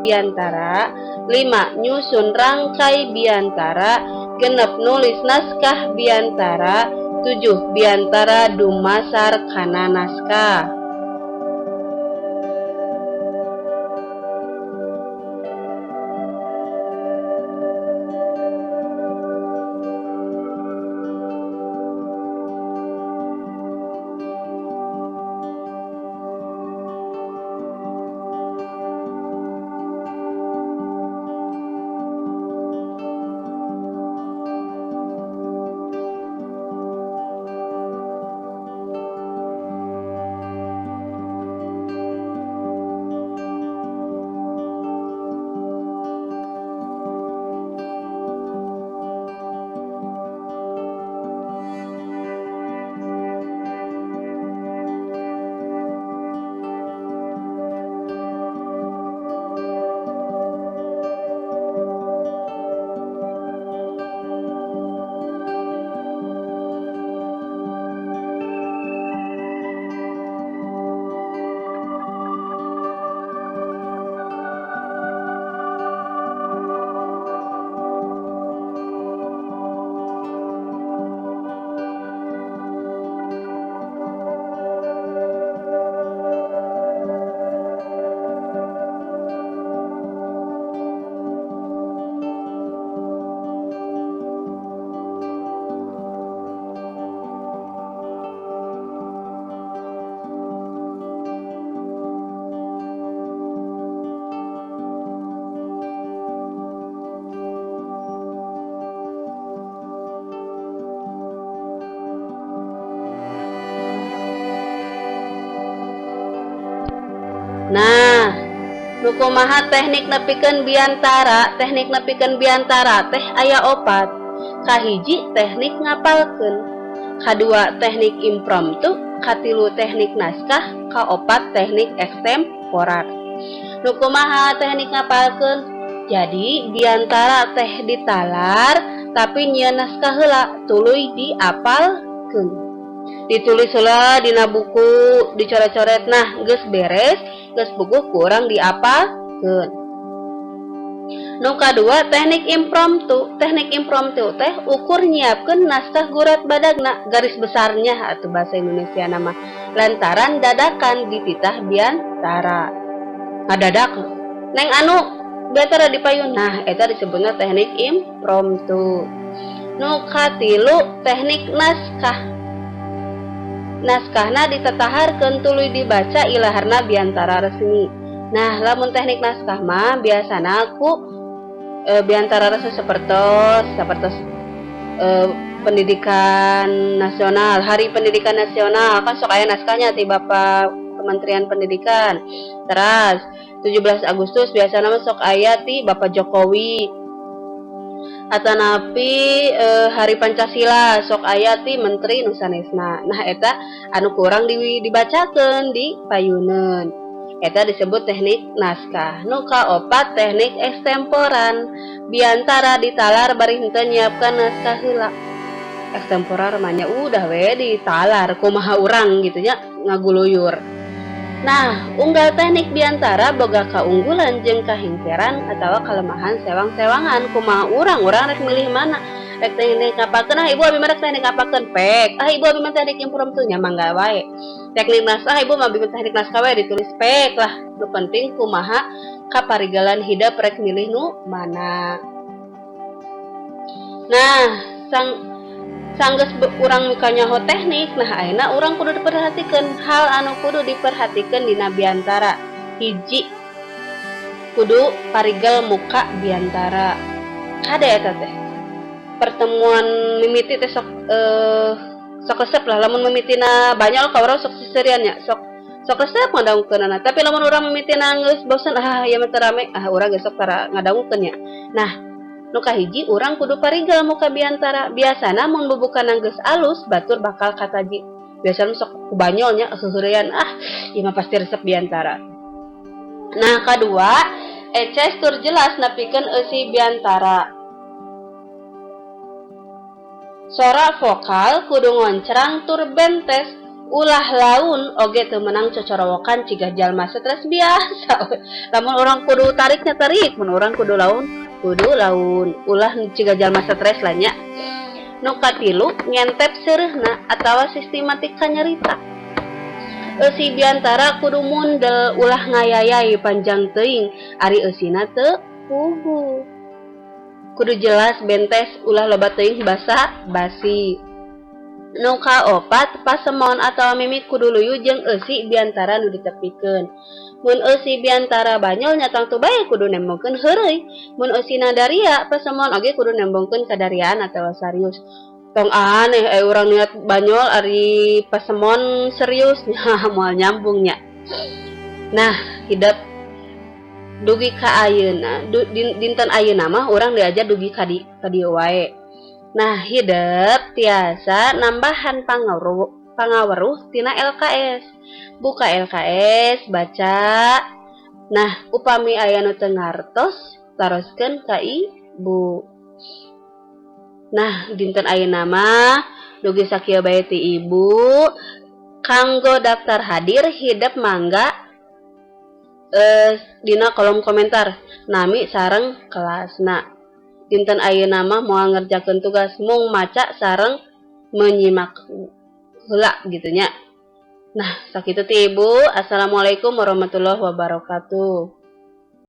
biantara. 5 nyusun rangkai biantara. 6 nulis naskah biantara. 7 biantara dumasar kana naskah. Nah, nu kumaha teknik nepikeun biantara? Teknik nepikeun biantara teh aya 4. Kahiji teknik ngapalkeun, kadua teknik impromptu, katilu teknik naskah, kaopat teknik ekstemporar. Nu kumaha teknik ngapalkeun? Jadi biantara teh ditalar tapi nyieun naskah heula tuluy diapalkeun. Ditulis heula dina buku, dicoret-coret. Nah, geus beres, geus buku kurang diapalkeun. Nu kadua teknik impromptu. Teknik impromptu teh ukur nyiapkeun naskah gurat badagna, garis besarnya atau bahasa Indonesia nama, lantaran dadakan dititah biantara. Ngadadak neng anu biantara dipayun. Nah, eta disebutna teknik impromptu. Nu katilu teknik naskah. Naskahna ditataharkeun tuluy dibaca ilaharna biantara resmi. Nah, lamun teknik naskah mah biasana ku biantara resmi sapertos pendidikan nasional, Hari Pendidikan Nasional kan sok aya naskahnya ti Bapak Kementerian Pendidikan. Teras 17 Agustus biasana mah sok aya ti Bapak Jokowi. Atanapi Hari Pancasila sok aya ti Menteri nu sanesna. Nah, eta anu kurang dibacakeun di payuneun. Eta disebut teknik naskah. Nu kaopat teknik ekstemporan. Biantara ditalar bari henteu nyiapkeun naskah heula. Ekstemporar mah nya udah we ditalar kumaha urang gitu nya ngaguluyur. Nah, unggal teknik biantara boga kaunggulan jeung kahingkeran atawa kalemahan sewang-sewangan. Kumaha urang, urang rek milih mana? Rek teknik ngapakeun? Ah, ibu abi mah rek teknik ngapakeun? Pek. Ah, ibu abi mah teknik impromptu nya mangga wae. Teknik naskah, ibu mah abi mah teknik naskah wae ditulis pek lah. Nu penting kumaha kaparigalan hidep rek milih nu mana. Nah, sanggeus urang mikanyaho teknik, nah ayeuna urang kudu diperhatikeun hal anu kudu diperhatikeun dina biantara. Hiji, kudu parigel muka biantara. Kade eta teh? Pertemuan mimiti teh sok resep lah, lamun mimitina banyol ka urang sok siserian nya, sok resep ngadangukeunana. Tapi lamun urang mimitina geus bosen, ah ieu mah teu rame, ah urang geus sok tara ngadangukeun nya. Nah, nu kahiji urang kudu parigel muka biantara. Biasana mun bubukana geus alus batur bakal kataji. Biasana sok ku banyol nya heuheurean, ah ieu mah pasti resep biantara. Nah, kadua eces tur jelas nepikeun eusi biantara. Sora vokal kudu ngoncrang tur bentes. Ulah laun oge teu meunang cocorowokan ciga jalma stres biasa we. Lamun urang kudu tarik nya tarik, mun urang kudu laun kudu laun, ulah ciga jalma stres lah nya. Nu katilu, ngentep seureuhna atawa sistematika nyarita. Eusi biantara kudu mundel, ulah ngayayai panjang teuing ari eusina teu puguh. Kudu jelas bentes, ulah loba teuing basa basi. Nu kaopat, pasemon atawa mimik kudu luyu jeung eusi biantara nu ditepikeun. Mun eusi biantara banyol nya tangtu bae kudu nembongkeun heureuy. Mun eusina daria, pasemon oge kudu nembongkeun kadariaan atawa sarius. Tong aneh urang niat banyol ari pasemon serius nya, moal nyambung nya. Nah, hidep dugi ka ayeuna dinten ayeuna mah urang diajar dugi ka dieu wae. Nah, hidep tiasa nambahan pangaweruh tina LKS. Buka LKS, baca. Nah, upami aya nu teu ngartos, taroskeun ka ibu. Nah, dinten ayeuna mah dugi sakieu bae ti ibu. Kanggo daftar hadir hidep mangga dina kolom komentar nami sareng kelasna. Dinten ayeuna mah moal ngerjakeun tugas, mung maca sareng menyimak heula gitu nya. Nah, sakitu ti ibu. Assalamualaikum warahmatullahi wabarakatuh.